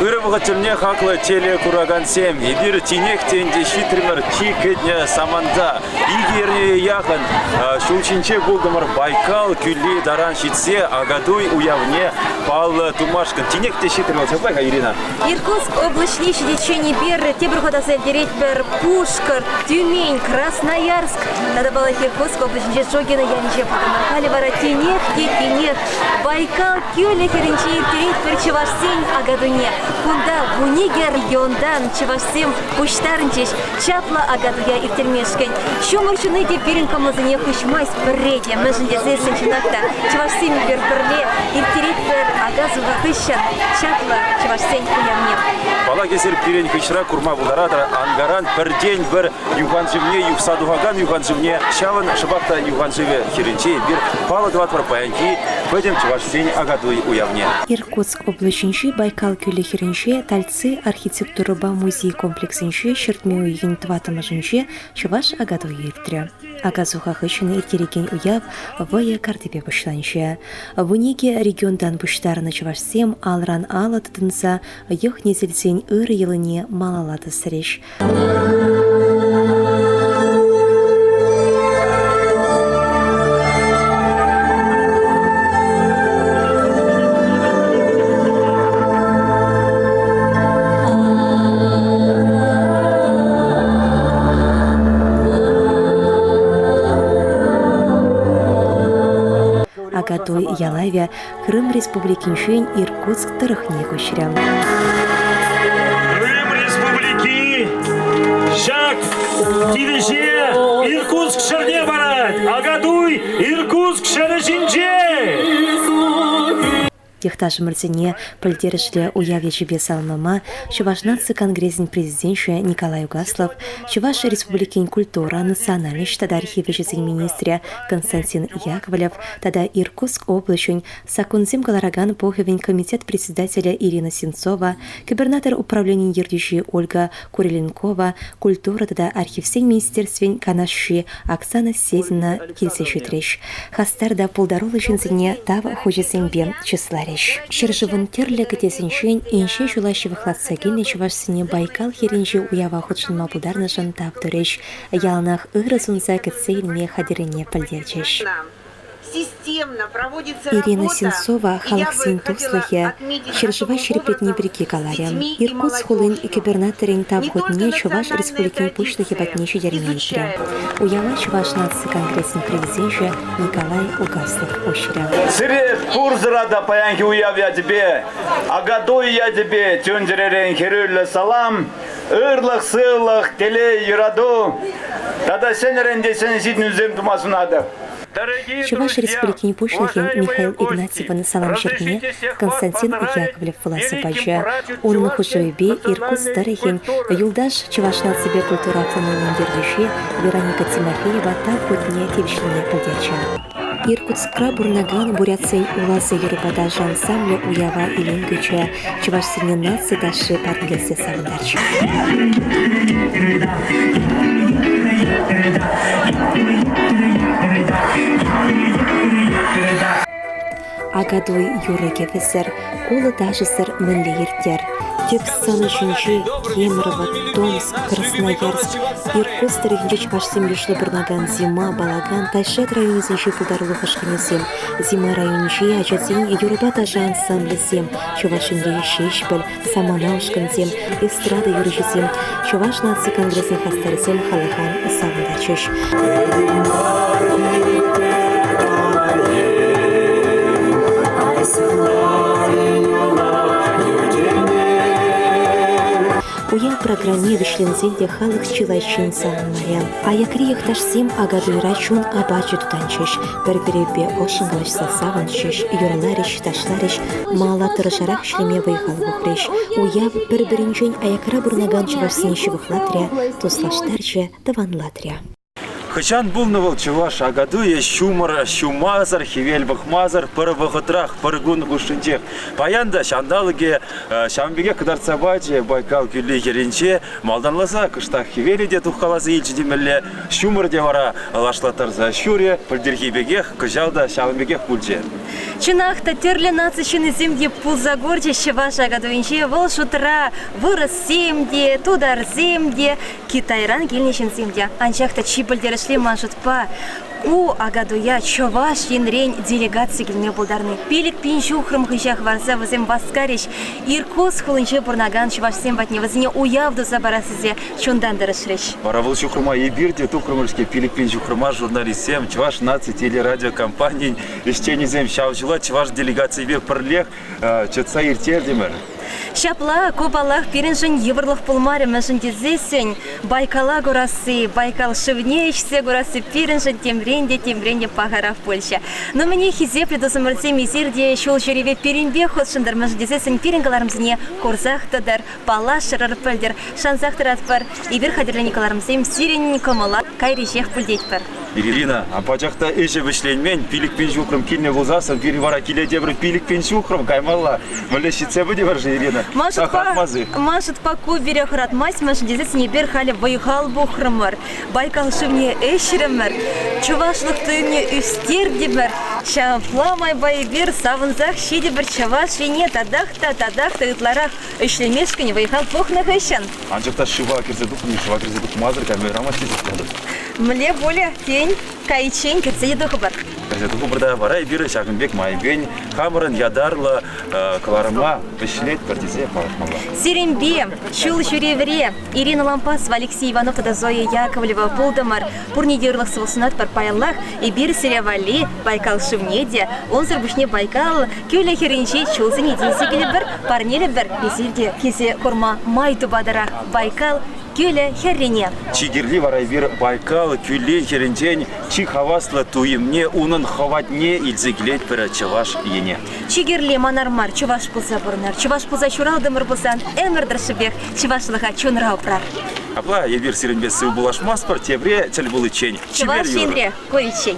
Ырӑ вӑхӑт тӗлне хаклӑ телекуракансем, эпир тинех те ӗнтӗ ҫитрӗмӗр чи кӗтнӗ саманта. Икӗ эрне яхӑн ҫул ҫинче пултӑмӑр Байкал кӳлли таран ҫитсе Акатуй уявне паллӑ тумашкӑн. Тинех те ҫитрӗмӗр. Ҫапла-ха, Ирина? Иркутск облаҫне ҫитиччен эпир тепӗр хут аса илтеретпӗр. Пушкӑрт, Тюмень, Красноярск тата паллах Иркутск облаҫӗнче Шогино ялӗнче пултӑмӑр. Халӗ вара тинех те тинех Байкал кӳлӗ хӗрринче ирттеретпӗр чӑвашсен Акатуйне. Кунта вуникӗ регионтан чӑвашсем пуҫтарӑнчӗҫ чаплӑ Акатуя ирттермешкӗн. Ҫумӑр ҫуни те пирӗн кӑмӑлсене хуҫмасть пӗрре те, мӗншӗн тесессӗн чӑнах та чӑвашсем эпир пӗрле ирттеретпӗр ака-суха хыҫҫӑн чаплӑ чӑвашсен уявне. Паллах, эсир пирӗн хыҫра курма пултаратӑр Ангаран пӗртен-пӗр юханшывне юхса тухакан юханшывне ҫавӑн шӑпах та юханшывӗ хӗрринче эпир паллӑ тӑватпӑр паянхи пӗтӗм чӑвашсен Акатуй уявне. Иркутск облаҫӗнчи Байкал кӳлӗ хӗрринче Тальцы архитектурӑпа музей комплексӗнче ҫӗртме уйӑхӗн тӑваттӑмӗшӗнче чӑваш Акатуйӗ иртрӗ. Ака-суха хыҫҫӑн ирттерекен уяв вӑйӑ картипе пуҫланчӗ. Вуникӗ регионтан пуҫтарнӑ чӑвашсем алран алӑ тытӑнса йӑх-несӗлсен ырӑ йӑлине малалла тӑсрӗҫ. Акатуй ялавӗ Крым Республикинчен Иркутск тӑрӑхне куҫрӗ. Крым Республики ҫак тивӗҫе Иркутск ҫӗрне парать. Акатуй Иркутск ҫӗрӗ ҫинче! Йӑхташӑмӑрсене пӗлтерӗшлӗ уяв ячӗпе саламлама Чӑваш наци конгресӗн президенчӗ Николай Угаслов, Чӑваш Республикин культура, национальноҫ тата архив ӗҫӗсен министрӗ Константин Яковлев тата Иркутск облаҫӗн саккунсем кӑларакан пухӑвӗн комитет председателӗ Ирина Сенцова, кӗпӗрнатор управленийӗн ертӳҫи Ольга Куриленкова, культура тата архивсен министерствин канашҫи Оксана Седина килсе ҫитрӗҫ. Хастар та пултаруллӑ ҫынсене тав хучӗсемпе чысларӗҫ. Ҫӗршывӑн тӗрлӗ кӗтесӗнчен инҫе ҫула ҫывӑхлатса килнӗ чӑвашсене Байкал хӗрринчи уява хутшӑнма пултарнӑшӑн тав турӗҫ, яланах ырӑ сунса кӗтсе илме хатӗррине пӗлтерчӗҫ. Ирина Сенцова халӑхсен туслӑхӗ ҫӗршыва ҫирӗплетни пирки каларӗ. Иркутск хулин кӗпӗрнаторӗн тав хутне Чӑваш Республикин Пуҫлӑхӗ патне ҫитерме ыйтрӗ. Уява Чӑваш наци конгресӗн президенчӗ Николай Угаслов уҫрӗ. Сире пурсӑра та паянхи уяв ячӗпе, Акатуй ячӗпе чун-чӗререн хӗрӳллӗ салам, ырлӑх-сывлӑх, телей, юрату тата ҫӗнӗрен те ҫӗнӗ ҫитӗнӳсем тума сунатӑп. Чӑваш Республикин Пуҫлӑхӗн Михаил Игнатьевӑн салам ҫырӑвне Константин Яковлев вуласа пачӗ. Унӑн хушӑвӗпе Иркутск тӑрӑхӗн Юлташ чӑваш наципе культура автономийӗн ертӳҫи Вероника Тимофеева тав хутне тивӗҫнине пӗлтерчӗ. Иркутскра пурӑнакан бурятсен Уласа юрӑпа ташӑ ансамблӗ уява илем кӳчӗ, чӑвашсене наци ташши парнелесе савӑнтарчӗ. Акатуй юрӑ-кӗвӗсӗр, кулӑ ташӑсӑр мӗнле ирттер? Тӗп сцена ҫинче Кемерово, Томск, Красноярск, Иркутск тӑрӑхӗнче чӑвашсем йышлӑ пурӑнакан Зима, Балаган, Тайшет районӗсенчи пултарулӑх ушкӑнӗсем, Зима районӗнчи ачасен юрӑпа ташӑ ансамблӗсем, Чӑваш Енри Ҫеҫпӗл, Самана ушкӑнсем, эстрада юрӑҫисем, Чӑваш наци конгресӗн хастарӗсем халӑха савӑнтарчӗҫ. Уяв программи вӗҫленсен те халӑх чылайччен савӑнмарӗ. Аякри йӑхташсем Акатуйра чун апачӗ тутанчӗҫ, пӗр-пӗринпе ӑшшӑн калаҫса савӑнчӗҫ, юрларӗҫ, ташларӗҫ, малалла тӑрӑшарах ӗҫлеме вӑй-хал пухрӗҫ. Уяв пӗр-пӗринчен аякра пурӑнакан чӑвашсене ҫывӑхлатрӗ, туслаштарчӗ, тӑванлатрӗ. Хӑҫан пулнӑ вӑл чӑваш Акатуйӗ ҫумӑр ҫумасӑр, хӗвел пӑхмасӑр пӗр вӑхӑтрах, пӗр кун хушшинчех. Паян та ҫанталӑкӗ ҫавӑн пекех кӑтартса пачӗ Байкал кӳлли хӗрринче. Малтанласа кӑштах хӗвелӗ те тухкаласа илчӗ темелле, ҫумӑр те вара лашлаттарса ҫурӗ, пӗлтӗрхи пекех кӑҫал та ҫавӑн пекех пулчӗ. Чӑнах та тӗрлӗ наци ҫыннисем те пулса курчӗҫ чӑваш Акатуйӗнче. Вӑл шутра вырӑссем те, тутарсем те, Китайран килнӗ ҫынсем те. Анчах та чи пӗлтерӗшли ман шутпа, ку Акатуя Чӑваш Енрен делегаци килме пултарни. 5000 ҫухрӑм хыҫа хӑварса вӗсем васкарӗҫ. Иркутск хулинче пурӑнакан чӑвашсем патне вӗсене уяв туса парас тесе чунтан тӑрӑшрӗҫ. Вара вӑл ҫухрӑма эпир те тухрӑмӑр-ҫке 5000 ҫухрӑма журналистсем, Чӑваш наци телерадиокомпанийӗн ӗҫченӗсем ҫав ҫула чӑваш делегацийӗпе пӗрлех чӑтса ирттертӗмӗр. Ҫапла, ку, паллах, пирӗншӗн йывӑрлӑх пулмарӗ, мӗншӗн тесессӗн Байкала курасси, Байкал шывне ӗҫсе курасси пирӗншӗн темрен те темрен те пахарах пулчӗ. Ну, мӗне хисеплӗ тусӑмӑрсем, эсир те ҫул ҫӳреве пирӗнпе хутшӑнтӑр, мӗншӗн тесессӗн пирӗн кӑларӑмсене курсах тӑтӑр, паллашрӑр, пӗлтӗр. Шансах тӑратпӑр, эпир хатӗрленӗ кӑларӑмсем сирӗн кӑмӑла кайриҫех пуль тетпӗр. Ирина, а пачах та ӗҫӗ вӗҫленмен, 5000 ҫухрӑм килнӗ пулсассӑн пирӗн вара киле тепӗр 5000 ҫухрӑм каймалла. Мӗнле ҫитсе пӗтӗпӗр-ши, Ирина? Ман шутпа, ман шутпа ку пире хӑратмасть, мӗншӗн тесессӗн эпир халӗ вӑй-хал пухрӑмӑр, Байкал шывне ӗҫрӗмӗр, чӑвашлӑх туйӑмне ӳстертӗмӗр. Ҫапла майпа эпир савӑнсах ҫитӗпӗр Чӑваш Ене татах та, татах та ытларах ӗҫлемешкӗн вӑй-хал пухнӑ хыҫҫӑн. Анчах та шыва кӗрсе тухни, шыва кӗрсе тухмасӑр кайма юрамасть тесе шутлатӑп. Мӗнле пулӗ, тен, кайиччен кӗрсе те тухӑпӑр. Кӗрсе тухӑпӑр та вара эпир ҫакӑн пек майӗпен хамӑрӑн ятарлӑ кӑларӑма вӗҫлетпӗр тесе палӑртмалла. Сирӗнпе ҫул ҫӳревре Ирина Лампасова, Алексей Иванов тата Зоя Яковлева пултӑмӑр. Пурне те ырлӑх-сывлӑх сунатпӑр. Паянлах эпир сире валли Байкал шывне те, унсӑр пуҫне Байкал кӳлӗ хӗрринчи чулсене те илсе килӗпӗр, парнелӗпӗр. Эсир те килсе курма май тупатӑрах Байкал кӳлӗ хӗррине. Чи кирли вара эпир Байкал кӳлли хӗрринчен чи хаваслӑ туйӑмне, унӑн хӑватне илсе килетпӗр Чӑваш Ене. Чи кирли манар мар, чӑваш пулса пурӑнар. Чӑваш пулса ҫуралтӑмӑр пулсан ӗмӗр тӑршшӗпех чӑвашлӑха чунра упрар. Апла эпир сирӗнпе сывпуллашмастпӑр, тепре тӗл пуличчен. Чӑваш Енре куриччен.